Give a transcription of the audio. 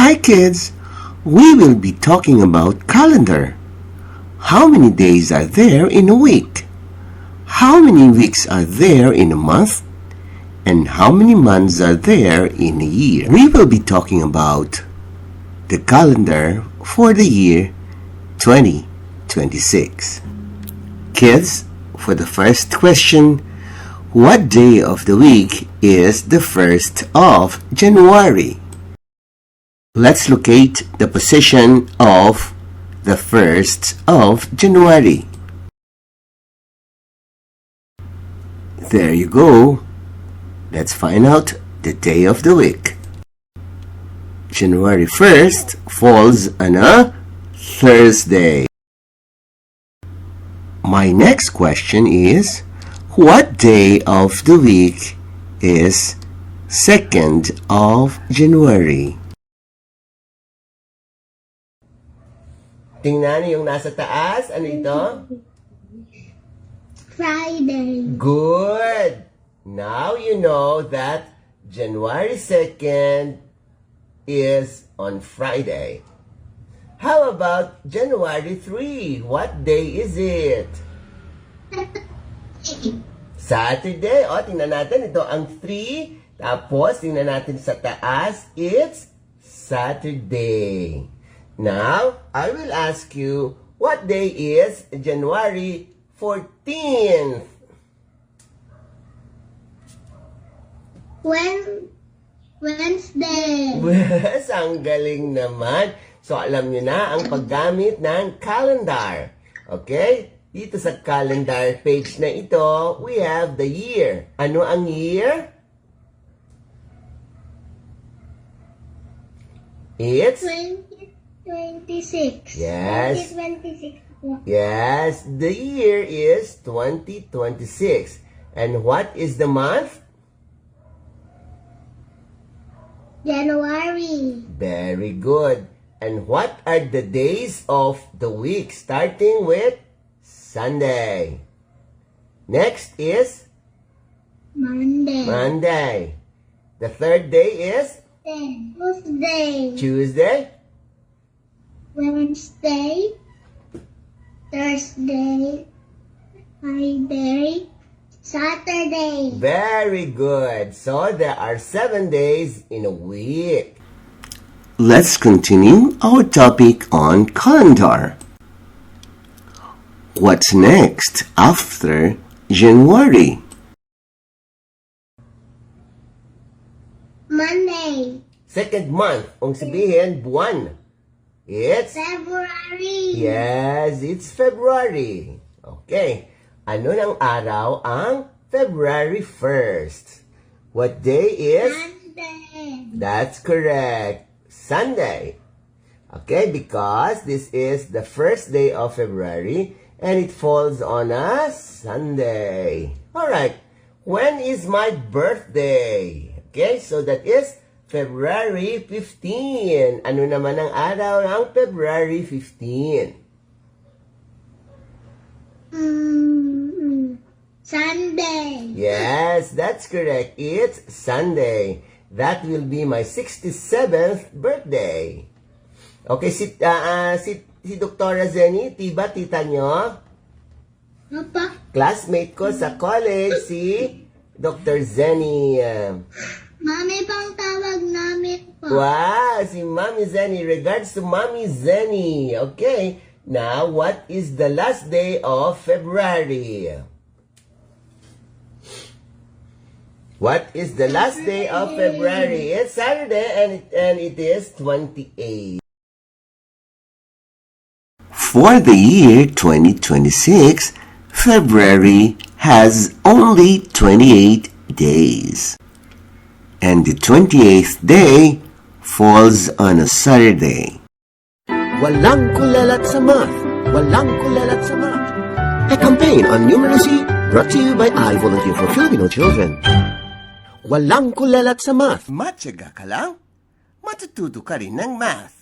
Hi kids! We will be talking about calendar. How many days are there in a week? How many weeks are there in a month? And how many months are there in a year? We will be talking about the calendar for the year 2026. Kids, for the first question, what day of the week is the 1st of January? Let's locate the position of the 1st of January. There you go. Let's find out the day of the week. January 1st falls on a Thursday. My next question is, what day of the week is 2nd of January? Tingnan yung nasa taas. Ano ito? Friday. Good! Now you know that January 2nd is on Friday. How about January 3? What day is it? Saturday. O, tingnan natin. Ito ang 3. Tapos, tingnan natin sa taas. It's Saturday. Now, I will ask you, what day is January 14th? Wednesday. Yes, ang galing naman. So, alam nyo na ang paggamit ng calendar. Okay? Dito sa calendar page na ito, we have the year. Ano ang year? It's 2026. Yes. 2026. Yes, the year is 2026. And what is the month? January. Very good. And what are the days of the week? Starting with Sunday. Next is Monday. Monday. The third day is Tuesday. Tuesday. Wednesday. Thursday. Friday. Saturday. Very good. So there are 7 days in a week. Let's continue our topic on calendar. What's next after January? Monday. Second month. Kung sabihin, buwan. It's February. Yes, it's February. Okay. Ano ng araw ang February 1st? What day is? Sunday. That's correct. Sunday. Okay, because this is the first day of February and it falls on a Sunday. Alright. When is my birthday? Okay, so that is February 15. Ano naman ang araw ng February 15? Sunday. Yes, that's correct. It's Sunday. That will be my 67th birthday. Okay, si Dr. Zenny, tiba tita nyo? Papa. Classmate ko sa college, si Dr. Zenny. Mami pang tawag namin po. Wow, si Mommy Zenny. Regards to Mommy Zenny. Okay, now what is the last day of February? What is the last day of February? It's Saturday and it is 28. For the year 2026, February has only 28 days. And the 28th day falls on a Saturday. Walang kulalat sa math. Walang kulalat sa math. A campaign on numeracy brought to you by I Volunteer for Filipino Children. Walang kulalat sa math. Matyaga ka lang, matututo ka rin ng math.